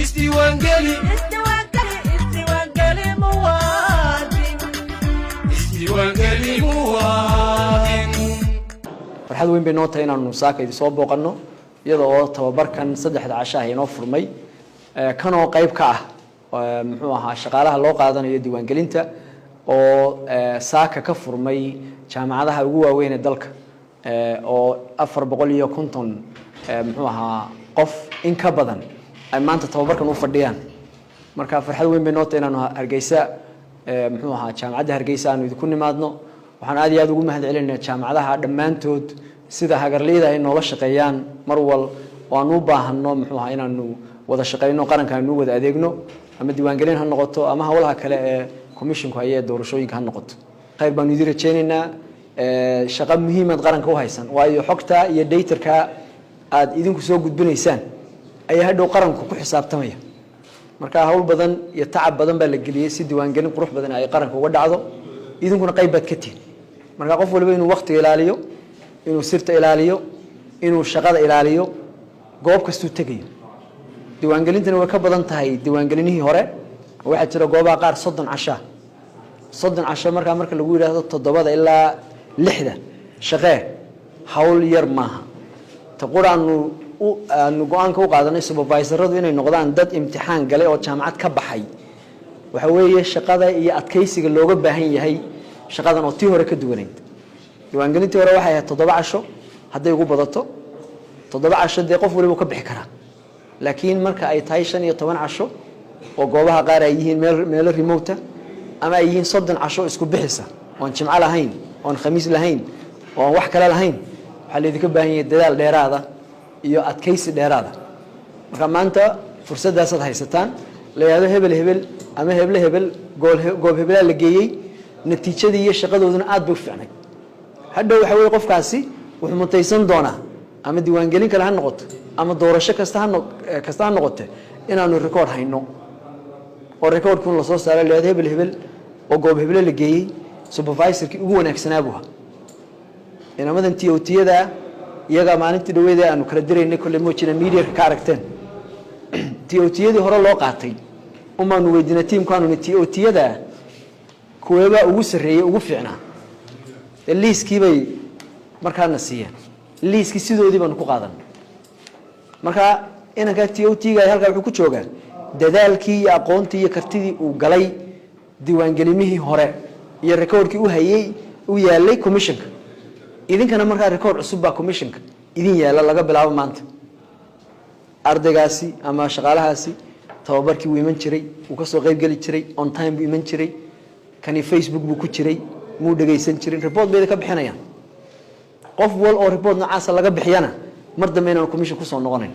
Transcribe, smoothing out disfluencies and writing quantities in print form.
Isdiiwaangeli, isdiiwaangeli muwaadin, isdiiwaangeli muwaadin. Farxad weyn bay noo tahay inaanu saaka idin soo booqanno, iyada oo tababarkan 3da cashaah inoo furmay, kanoo qayb ka ah, muxuu ahaa, shaqaalaha loo qaadanayo diiwaangelinta oo saaka ka furmay jaamacadaha ugu waaweyn ee dalka, oo 450, muxuu ahaa, qof in ka badan ay maanta tababarkan u fadhiyaan. Marka farxad weyn bay noo tahay inaanu Hargeysa, muxuu ahaa, Jaamacadda Hargeysa aanu idinku nimaadno. Waxaan aad iyo aad ugu mahad celinaynaa jaamacadaha dhammaantood sida hagarliyada ay noola shaqeeyaan mar wal oo aanu u baahano, muxuu ahaa, inaanu wada shaqeyno, qaranka aanu wada adeegno, ama diiwaangelin ha noqoto ama howlaha kale ee commissionku haye ee doorashooyinka ha noqoto. Khayr baanu idin rajaynaynaa. Shaqo muhiimaad qaranka u haysan, waayo xogta iyo data-ka aad idinku soo gudbinaysaan ayaa hadhow qaranku ku xisaabtamaya. Marka hawl badan iyo tacab badan baa la geliyey si diiwaangelin qurux badan ay qaranka uga dhacdo, idinkuna qayb baad ka tihin. Marka qof waliba inuu waktiga ilaaliyo, inuu sirta ilaaliyo, inuu shaqada ilaaliyo goob kastuu tegayo. Diiwaangelintani way ka badan tahay diiwaangelinihii hore. Waxaa jira goobaha qaar 30 cashaa, 30 casho. Markaa marka lagu yidhaahdo 7da ilaa 6da shaqee, hawl yar maaha. Ta qura aanu go-aanka u qaadanay supervisoradu inay noqdaan dad imtixaan galay oo jaamacad ka baxay waxa weeye shaqada iyo adkaysiga looga baahan yahay shaqadan oo tii hore ka duwanayd. Diiwaangelintii hore waxay ahayd 7 casho hadday ugu badato. 7 casho dee qof waliba ka bixi karaa, laakiin marka ay tahay 15 casho oo goobaha qaar ay yihiin meel meelo remote ama ay yihiin 30 casho isku bixisa, oon jimco lahayn, oon khamiis lahayn, oo aan wax kale lahayn, waxaa laydinka baahan yahay dadaal dheeraada iyo adkaysi dheeraada. Marka maanta fursaddaasaad haysataan la yidhahdo hebel hebel ama heble hebel goob hebelaa la geeyey, natiijadii iyo shaqadooduna aad bay u fiicnay. Hadhow waxa weye qofkaasi wuxuu mutaysan doonaa, ama diiwaangelin kale ha noqoto ama doorasho kasta ha kasta ha noqote, inaanu record hayno oo recordkun lasoo saaro, la yidhahdo hebel hebel oo goob heble la geeyey supervisorkii ugu wanaagsanaa buu ahaa. Inamadan TOT-yada iyagaa maalintii dhaweydee aanu kala diraynay, kolley moojina mediaka ka aragteen, TOT-yadii hore loo qaatay umaanu weydiinay tiimkaanuni TOT-yada kuweebaa ugu sarreeyey, ugu fiicnaa. Dee liiskii bay markaana siiyeen, liiskii sidoodii baanu ku qaadanay. Marka inankaa TOT-ga halkaa wuxuu ku joogaa dadaalkii iyo aqoontii iyo kartidii uu galay diiwaangelimihii hore iyo recordkii u hayey u yaalay commissionka. Idinkana markaa record cusub baa commissionka idin yaalla laga bilaabo maanta. Ardaygaasi ama shaqaalahaasi tababarkii wuu iman jiray, wuu kasoo qayb geli jiray, on time buu iman jiray, kani Facebook buu ku jiray, muu dhegaysan jirin, report bayda ka bixinayaan. Qof wal oo report noocaasa laga bixiyana mar dambe inaan commission kusoo noqonayn.